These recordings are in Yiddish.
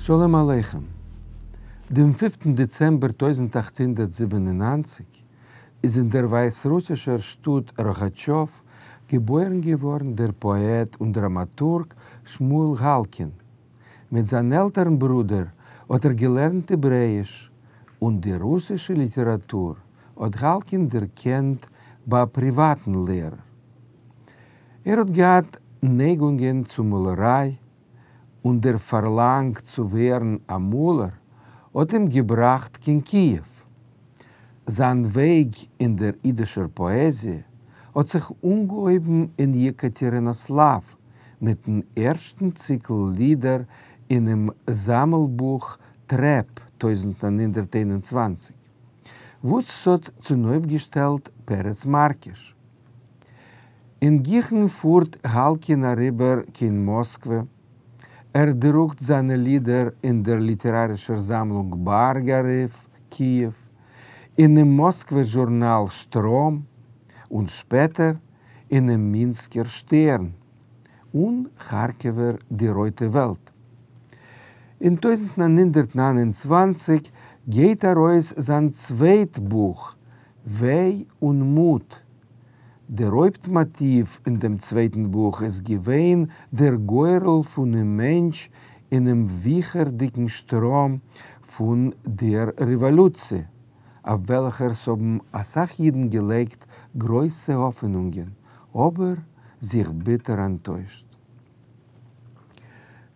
שלום עליכם. דעם פינפטן דעצעמבער 1897 איז אין דער ווייסרוסישער שטאט ראגאטשאוו געבוירן געווארן דער פאעט און דראמאטורג שמואל האלקין. מיט זיין עלטערן ברודער האט ער געלערנט העברעאיש און די רוסישע ליטעראטור האט האלקין דערקענט ביי א פריוואטן לערער. ער האט געהאט נייגונגען צו מאלעריי, און דער פארלאנג צו ווערן א מאלער האט אים געבראכט קיין קיעוו. זיין וועג אין דער אידישער פאעזיע האט זיך אנגעהויבן אין יעקאטערינאסלאוו מיטן ערשטן ציקל לידער אינעם זאמלבוך טרעפ 1921, וואס ס'האט צונויפגעשטעלט פרץ מארקיש. אין גיכן פארט האלקין אריבער קיין מאסקווע, ער דרוקט זיינע לידער אין דער ליטערארישער זאמלונג בארג-אריף, קיעוו, אינעם מאסקווער זשורנאל שטראם, און שפעטער אינעם מינסקער שטערן און כארקעווער די רויטע וועלט. אין 1929 גייט ארויס זיין צווייט בוך וויי און מוט. דער הויפט מאטיוו אין דעם צווייטן בוך איז געווען דער גורל פונעם מענטש אינעם וויכערדיגן שטראם פון דער רעוואלוציע, אויף וועלכער ס'האבן אסאך אידן געלייגט גרויסע האפענונגען, אבער זיך ביטער אנטוישט.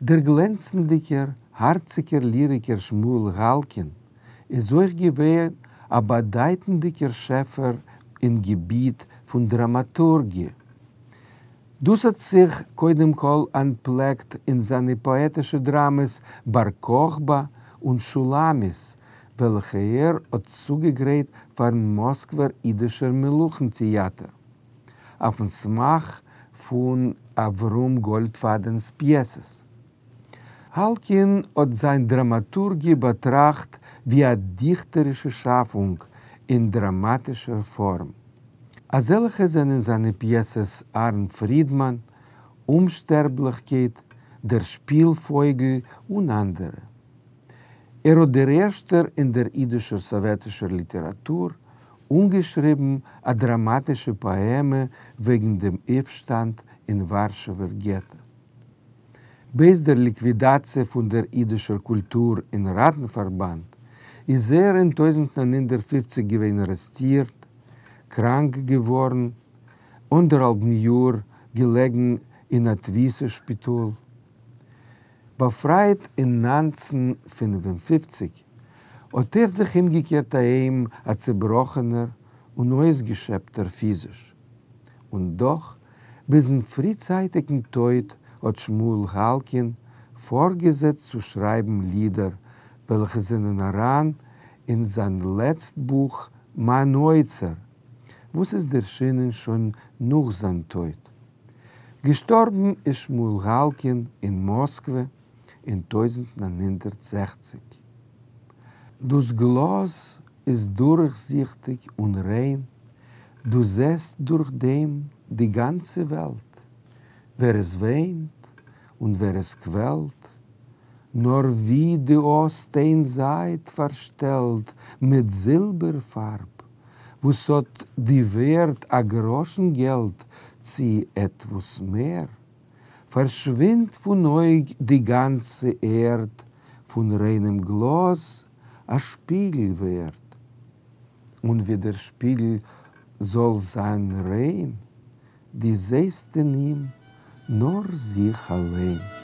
דער גלענצנדיקער, האַרציקער ליריקער שמואל האַלקין איז אויך געווען אַ באַדייטנדיקער שעפֿער אין געביט פֿון דראַמאַטורגיע. דאָס האָט זיך, קודם-כּל, אַנטפּלעקט אין זײַנע פּאָעטישע דראַמעס בר-כּוכבא און שולמית, וועלכע ער האָט צוגעגרייט פֿאַרן מאָסקווער ייִדישער מלוכן-טעאַטער. אויפן סמך פון אברהם גאלדפאדענס פיעסעס. האלקין האט זיין דראמאטורגיע באטראכט ווי א דיכטערישע שאפונג אין דראמאטישער פארם. אזעלכע זענען זיינע פיעסעס אהרן פרידמאן, אומשטערבליכקייט, דער שפיל-פויגל און אנדערע. ער האט דער ערשטער אין דער אידישער סאוועטישער ליטעראטור אנגעשריבן א דראמאטישע פאעמע וועגן דעם אויפשטאנד אין ווארשעווער געטא. בעת דער ליקווידאציע פון דער אידישער קולטור אין ראטן-פארבאנד איז ער אין 1950 געווען ארעסטירט, קראנק געווארן, אנדערהאלבן יאר געלעגן אין א תפיסה שפיטאל. באפרייט אין 1955, האט ער זיך אומגעקערט אהיים א צעבראכענער און אויסגעשעפטער פיזיש. און דאך, ביזן פריצייטיגן טויט האט שמואל האלקין פארגעזעצט צו שרייבן לידער וועלכע זענען אריין אין זיין לעצט בוך מיין אוצר, וואס איז ערשינען שוין נאך זיין טויט. געשטארבן איז שמואל האלקין אין מאסקווע אין 1960. דאס גלאז איז דורכזיכטיג און ריין, דו זעסט דורך דעם די גאנצע וועלט, ווער עס וויינט און ווער עס קוועלט, נאר ווי דו האסט איין זייט פארשטעלט מיט זילבער-פארב, וואס האט די ווערד א גראשן געלט צי עטוואס מער, פארשווינדט פון אויג די גאנצע ערד, פון ריינעם גלאז א שפיגל ווערט, און ווי דער שפיגל זאל זיין ריין, דו זעסט אין אים נאר זיך אליין.